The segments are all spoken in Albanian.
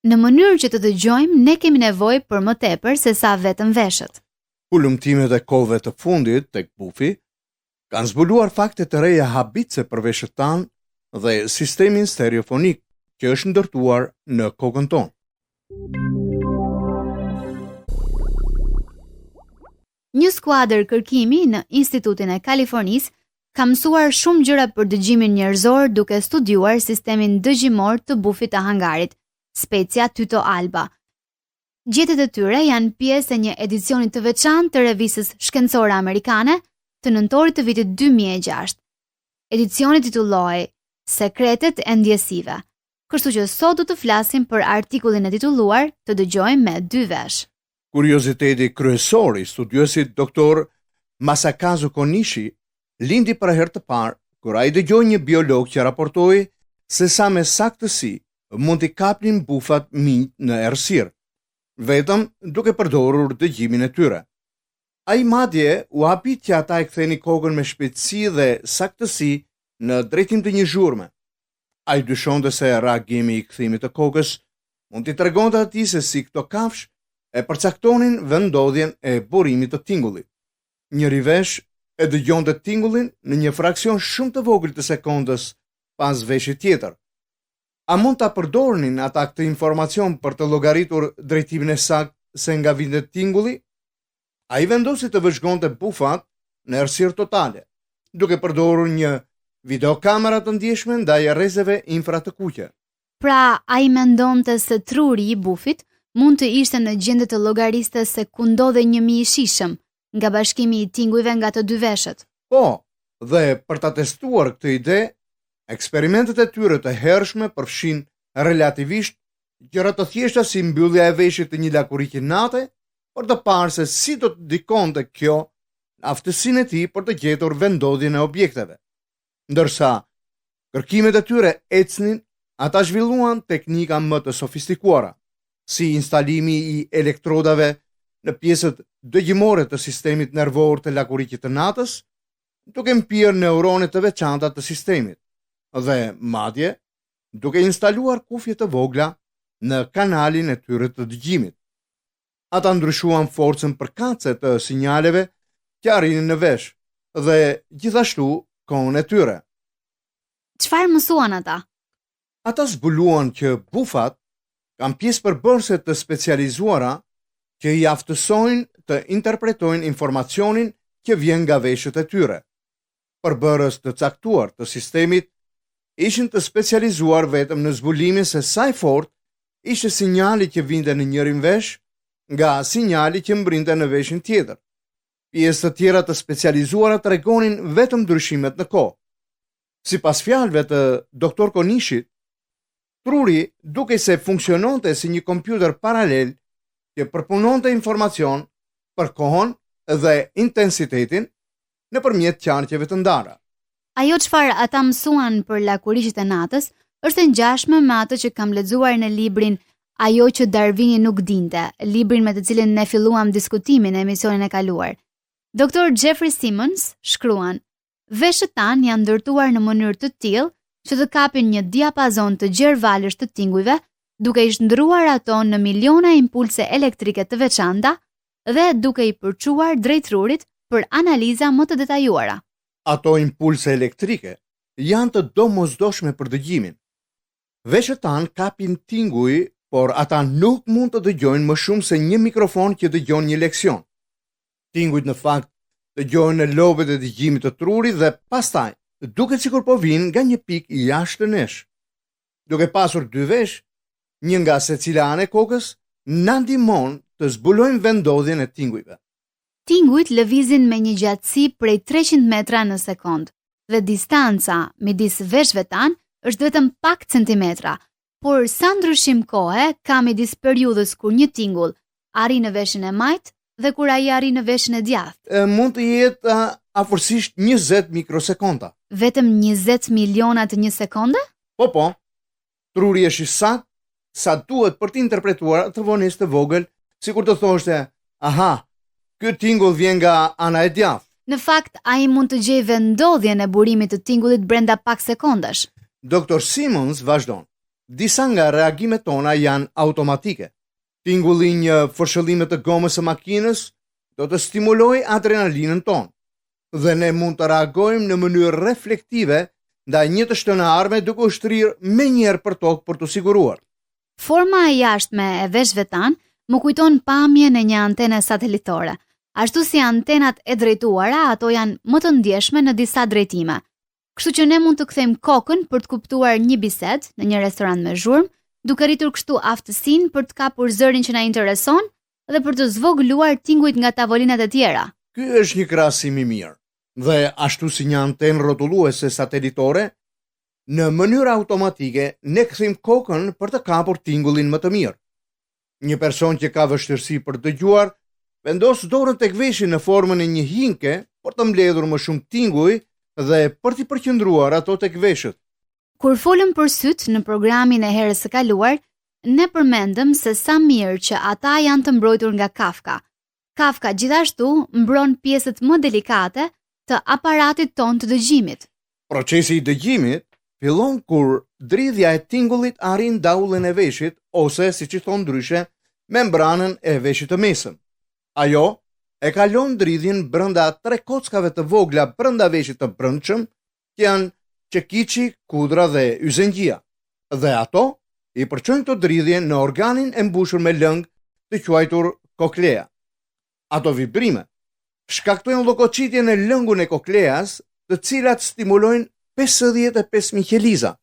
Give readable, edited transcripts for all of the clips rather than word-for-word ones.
Në mënyrë që të dëgjojmë, ne kemi nevojë për më tepër sesa vetëm veshët. Hulumtimet e kohëve të fundit tek bufi kanë zbuluar fakte të reja habitëse për veshët tanë dhe sistemin stereofonik që është ndërtuar në kokën tonë. Një skuadër kërkimi në Institutin e Kalifornisë ka mësuar shumë gjëra për dëgjimin njerëzor duke studiuar sistemin dëgjimor të bufit të hangarit, specia Tyto alba. Gjetjet e tyre janë pjesë e një edicioni të veçantë të revistës shkencore amerikane të nëntorit të vitit 2006. Edicioni titullohej Sekretet e ndjesive. Kështu që sot do të flasim për artikullin e titulluar Të dëgjojmë me dy veshë. Kurioziteti kryesor i studiuesit Doktor Masakazu Konishi lindi për herë të parë kur ai dëgjoi një biolog që raportoi se sa me saktësi mund t'i kapnin bufat minjtë në errësirë, vetëm duke përdorur dëgjimin e tyre. Ai madje u habit që ata e kthenin kokën me shpejtësi dhe saktësi në drejtim të një zhurme. Ai dyshonte se reagimi i kthimit të kokës mund t'i tregonte atij se si këto kafshë e përcaktonin vendndodhjen e burimit të tingullit. Njëri vesh e dëgjonte tingullin në një fraksion shumë të vogël të sekondës pas veshit tjetër. A mund ta përdornin ata këtë informacion për të llogaritur drejtimin e saktë se nga vinte tingulli? Ai vendosi të vëzhgonte bufat në errësirë totale, duke përdorur një videokamera të ndjeshme ndaj rrezeve infra të kuqe. Pra, ai mendonte se truri i bufit mund të ishte në gjendje të llogariste se ku ndodhej një mi i shijshëm, nga bashkimi i tingujve nga të dy veshët. Po, dhe për ta testuar këtë ide, eksperimentet e tyre të hershme përfshinë relativisht gjëra të thjeshta si mbyllja e veshit të një lakuriqi nate për të parë se si do të ndikonte kjo në aftësinë e tij për të gjetur vendndodhjen e objekteve. Ndërsa kërkimet e tyre ecnin, ata zhvilluan teknika më të sofistikuara, si instalimi i elektrodave në pjesët dëgjimore të sistemit nervor të lakuriqit të natës, duke mpirë neurone të veçanta të sistemit dhe madje duke instaluar kufje të vogla në kanalin e tyre të dëgjimit. Ata ndryshuan forcën përkatëse të sinjaleve që arrinin në vesh dhe gjithashtu kohën e tyre. Çfarë mësuan ata? Ata zbuluan që bufat kanë pjesë përbërëse të specializuara që i aftësojnë të interpretojnë informacionin që vjen nga veshët e tyre. Përbërës të caktuar të sistemit ishin të specializuar vetëm në zbulimin se sa i fortë ishte sinjali që vinte në njërin vesh nga sinjali që mbërrinte në veshin tjetër. Pjesë të tjera të specializuara tregonin vetëm ndryshimet në kohë. Sipas fjalëve të Doktor Konishit, truri dukej se funksiononte si një kompjuter paralel që përpunonte informacion për kohën dhe intensitetin nëpërmjet qarqeve të ndara. Ajo çfarë ata mësuan për lakuriqët e natës është e ngjashme me atë që kam lexuar në librin Ajo që Darwini nuk dinte, librin me të cilin ne filluam diskutimin në emisionin e kaluar. Doktor Jeffrey Simmons shkruan: Veshët tanë janë ndërtuar në mënyrë të tillë që të kapin një diapazon të gjerë valësh të tingujve, duke i shndërruar ato në miliona impulse elektrike të veçanta dhe duke i përçuar drejt trurit për analiza më të detajuara. Ato impulse elektrike janë të domosdoshme për dëgjimin. Veshët tanë kapin tinguj, por ata nuk mund të dëgjojnë më shumë se një mikrofon që dëgjon një leksion. Tingujt në fakt dëgjohen në lobet e dëgjimit të trurit dhe pastaj duket sikur po vijnë nga një pikë jashtë nesh. Duke pasur dy veshë, një nga secila anë e kokës, na ndihmon të zbulojmë vendndodhjen e tingujve. Tingujt lëvizin me një gjatësi prej 300 metra në sekondë dhe distanca midis veshëve tanë është vetëm pak centimetra, por sa ndryshim kohe ka midis periudhës kur një tingull arrin në veshin e majtë dhe kur ai arrin në veshin e djathtë? Mund të jetë afërsisht 20 mikrosekonda. Vetëm 20 miliona të një sekonde? Po po. Truri është i saktë sa duhet për të interpretuar atë vonesë të vogël, sikur të thoshte, aha, ky tingull vjen nga ana e djathtë. Në fakt, ai mund të gjejë vendndodhjen e burimit të tingullit brenda pak sekondash. Doktor Simmons vazhdon. Disa nga reagimet tona janë automatike. Tingulli i një fërshëllime të gomës së makinës do të stimulojë adrenalinën tonë dhe ne mund të reagojmë në mënyrë reflektive ndaj një të shtëne arme duke u shtrirë menjëherë për tokë për t'u siguruar. Forma e jashtme e veshëve tanë më kujton pamjen e një antene satelitore. Ashtu si antenat e drejtuara, ato janë më të ndjeshme në disa drejtime. Kështu që ne mund të kthejmë kokën për të kuptuar një bisedë në një restorant me zhurmë, duke rritur kështu aftësinë për të kapur zërin që na intereson dhe për të zvogëluar tingujt nga tavolinat e tjera. Ky është një krahasim i mirë. Dhe ashtu si një antenë rrotulluese satelitore, në mënyrë automatike ne kthejmë kokën për të kapur tingullin më të mirë. Një person që ka vështirësi për të dëgjuar, vendos dorën tek veshi në formën e një hinke për të mbledhur më shumë tinguj dhe për t'i përqendruar ato tek veshët. Kur folëm për sytë në programin e herës së kaluar, ne përmendëm se sa mirë që ata janë të mbrojtur nga kafka. Kafka gjithashtu mbron pjesët më delikate të aparatit tonë të dëgjimit. Procesi i dëgjimit fillon kur dridhja e tingullit arrin daullën e veshit ose, siç i thonë ndryshe, membranën e veshit të mesëm. Ajo e kalon dridhjen brenda tre kockave të vogla brenda veshit të brendshëm, që janë çekiçi, kudra dhe yzengjia. Dhe ato i përçojnë këto dridhje në organin e mbushur me lëng të quajtur koklea. Ato vibrime shkaktojnë llokoçitje në lëngun e kokleas, të cilat stimulojnë 55.000 qeliza.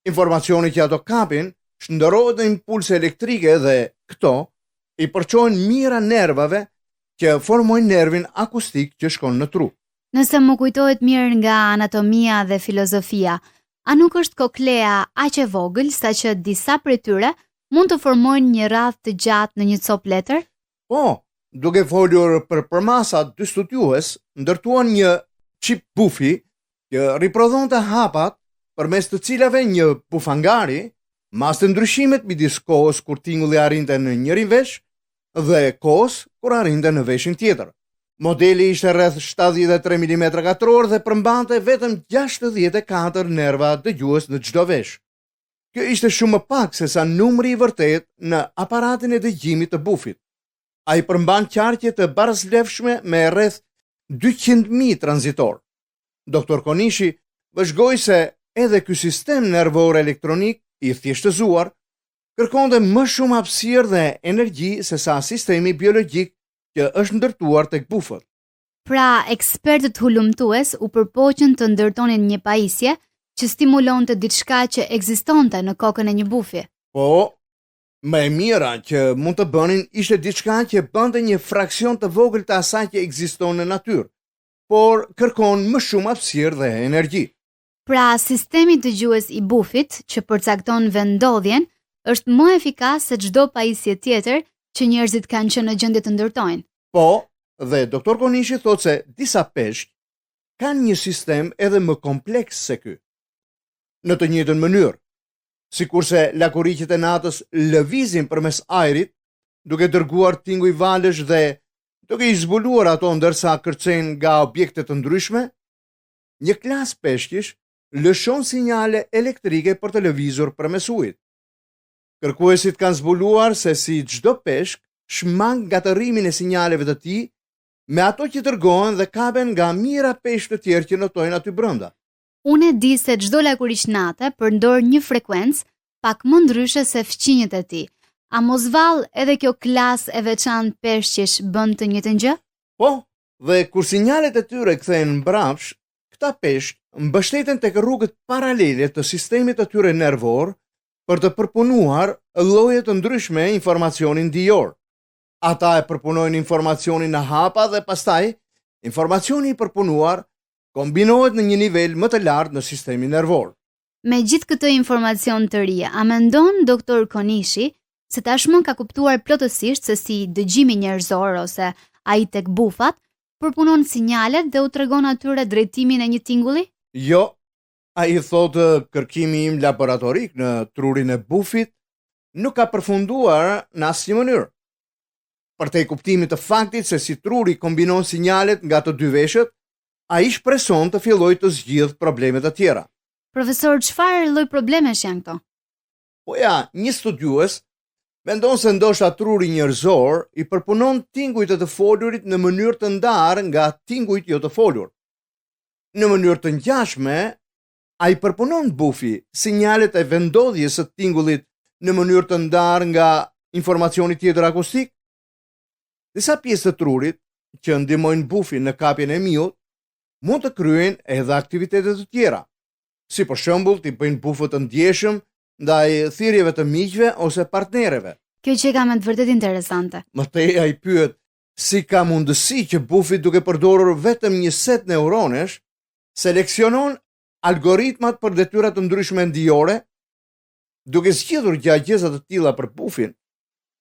Informacioni që ato kapin shndërrohet në impulse elektrike dhe këto i përçojnë mijëra nervave që formojnë nervin akustik që shkon në tru. Nëse më kujtohet mirë nga anatomia dhe filozofia, a nuk është koklea aq e vogël saqë disa prej tyre mund të formojnë një radhë të gjatë në një copë letër? Po, duke folur për përmasat, dy studiues ndërtuan një çip bufi që riprodhonte hapat përmes të cilave një bufangari maste ndryshimet midis kohës kur tingulli arrinte në njërin vesh dhe kohës kur arrinte në veshin tjetër. Modeli ishte rreth 73 mm katror dhe përmbante vetëm 64 nerva dëgjues në çdo vesh. Kjo ishte shumë më pak sesa numri i vërtetë në aparatin e dëgjimit të bufit. Ai përmban qarqe të barasvlefshme me rreth 200.000 tranzitorë. Doktor Konishi vëzhgoi se edhe ky sistem nervor elektronik i thjeshtëzuar kërkonte më shumë hapësirë dhe energji sesa sistemi biologjik që është ndërtuar tek bufët. Pra, ekspertët hulumtues u përpoqën të ndërtonin një pajisje që stimulonte diçka që ekzistonte në kokën e një bufi. Po, më e mira që mund të bënin ishte diçka që bënte një fraksion të vogël të asaj që ekziston në natyrë, por kërkon më shumë hapësirë dhe energji. Pra, sistemi dëgjues i bufit, që përcakton vendndodhjen, është më efikas se çdo pajisje tjetër që njerëzit kanë qenë në gjendje të ndërtojnë. Po, dhe doktor Konishi thotë se disa peshq kanë një sistem edhe më kompleks se ky. Në të njëjtën mënyrë, sikurse lakuriqët e natës lëvizin përmes ajrit, duke dërguar tinguj valësh dhe duke i zbuluar ato ndërsa kërcejnë nga objekte të ndryshme, një klasë peshqish lëshon sinjale elektrike për të lëvizur përmes ujit. Kërkuesit kanë zbuluar se si çdo peshk shmang ngatërrimin e sinjaleve të tij me ato që dërgohen dhe kapen nga mijëra peshq të tjerë që notojnë aty brenda. Unë e di se çdo lakuriq nate përdor një frekuencë pak më ndryshe se fqinjët e tij. A mos vallë edhe kjo klasë e veçantë peshqish bën të njëjtën gjë? Po, dhe kur sinjalet e tyre kthehen mbrapsht, këta peshq mbështeten tek rrugët paralele të sistemit të tyre nervor për të përpunuar lloje të ndryshme informacioni ndijor. Ata e përpunojnë informacionin në hapa dhe pastaj informacioni i përpunuar kombinohet në një nivel më të lartë në sistemin nervor. Me gjithë këtë informacion të ri, a mendon doktor Konishi se tashmë ka kuptuar plotësisht se si dëgjimi njerëzor ose ai tek bufat përpunon sinjalet dhe u tregon atyre drejtimin e një tingulli? Jo, ai thotë kërkimi im laboratorik në trurin e bufit nuk ka përfunduar në asnjë mënyrë. Përtej kuptimit të faktit se si truri kombinon sinjalet nga të dy veshët, ai shpreson të fillojë të zgjidhë probleme të tjera. Profesor, çfarë lloj problemesh janë këto? Po ja, një studiues mendon se ndoshta truri njerëzor i përpunon tingujt e të folurit në mënyrë të ndarë nga tingujt jo të folur. Në mënyrë të ngjashme, a i përpunon bufi sinjalet e vendndodhjes së tingullit në mënyrë të ndarë nga informacioni tjetër akustik? Disa pjesë të trurit që ndihmojnë bufin në kapjen e miut mund të kryejnë edhe aktivitete të tjera, si për shembull t'i bëjnë bufët të ndjeshëm ndaj thirrjeve të miqve ose partnereve. Kjo qenka me të vërtetë interesante. Më tej ai pyet si ka mundësi që bufi duke përdorur vetëm një set neuronesh seleksionon algoritmat për detyra të ndryshme ndijore, duke zgjidhur gjëegjëza të tilla për bufin.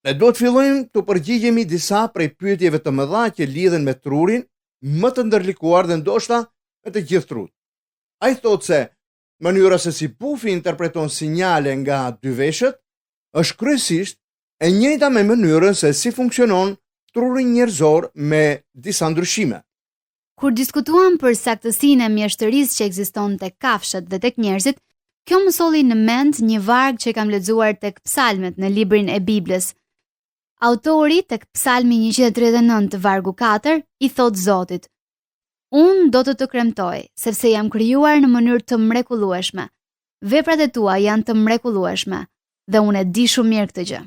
Ne duhet të fillojmë t'u përgjigjemi disa prej pyetjeve të mëdha që lidhen me trurin më të ndërlikuar dhe ndoshta me të gjithë trutë. Ai thotë se mënyra se si bufi interpreton sinjale nga dy veshët është kryesisht e njëjta me mënyrën se si funksionon truri njerëzor me disa ndryshime. Kur diskutuam për saktësinë e mjeshtërisë që ekziston tek kafshët dhe tek njerëzit, kjo më solli në mend një varg që kam lexuar tek Psalmet në librin e Biblës. Autori tek Psalmi 139 vargu 4 i thotë Zotit: Unë do të të kremtoj, sepse jam krijuar në mënyrë të mrekullueshme. Veprat e tua janë të mrekullueshme dhe unë e di shumë mirë këtë gjë.